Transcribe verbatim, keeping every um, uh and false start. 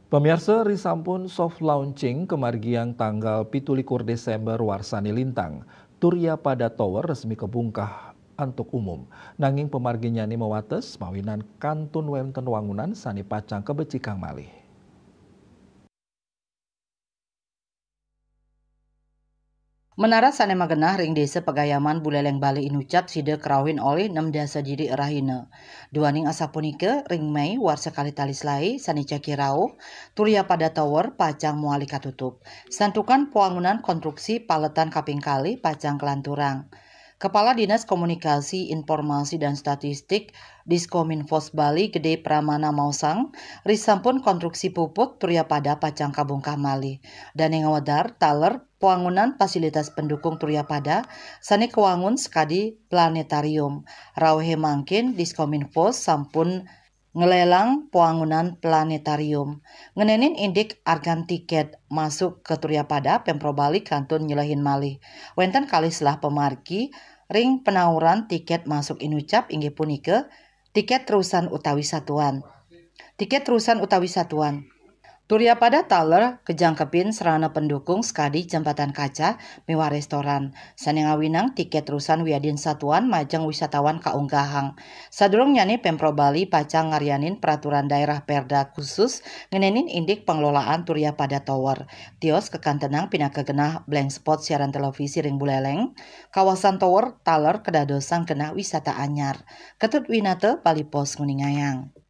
Pemirsa, risampun soft launching kemargiang tanggal pitu likur Desember warsani lintang, Turiapada Tower resmi kebungkah antuk umum. Nanging pemarginyane mawates mawinan kantun wenten wangunan sane pacang kebecikang malih. Menara sane magenah ring Desa Pegayaman Buleleng Bali inucap sida kerauhin olih nem dasa diri rahina. Duaning asapunika, ring Mei warsa kalih tali selae sane jagi rauh, Turiapada Tower pacang mawali katutup. Santukan pwangunan konstruksi paletan kaping kalih pacang kalanturang. Kepala Dinas Komunikasi, Informasi, dan Statistik, Diskominfos Bali Gede Pramana maosang, risampun konstruksi puput Turiapada pacang kabungkah malih. Dane ngwedar taler pwangunan fasilitas pendukung Turiapada sane kawangun sakadi planetarium. Rauhe mangkin Diskominfos sampun nglelang pwangunan planetarium. Ngenenin indik argan tiket masuk ke Turiapada, Pemprov Bali kantun nyelehin malih. Wenten kalih selah pamargi ring penawuran tiket masuk inucap inggih punika tiket terusan utawi satuan. Tiket terusan utawi satuan. Turiapada Taler kajangkepin sarana pendukung sakadi jembatan kaca miwah restoran, sane ngawinang tiket terusan wiadin satuan majeng wisatawan kaunggahang. Sadurungnyane Pemprov Bali pacang ngaryanin peraturan daerah Perda khusus ngenenin indik pengelolaan Turiapada Tower. Tios kakantenang pinaka genah blank spot siaran televisi ring Buleleng, kawasan Tower taler kadadosang genah wisata anyar. Ketut Winata, Bali Post nguningayang.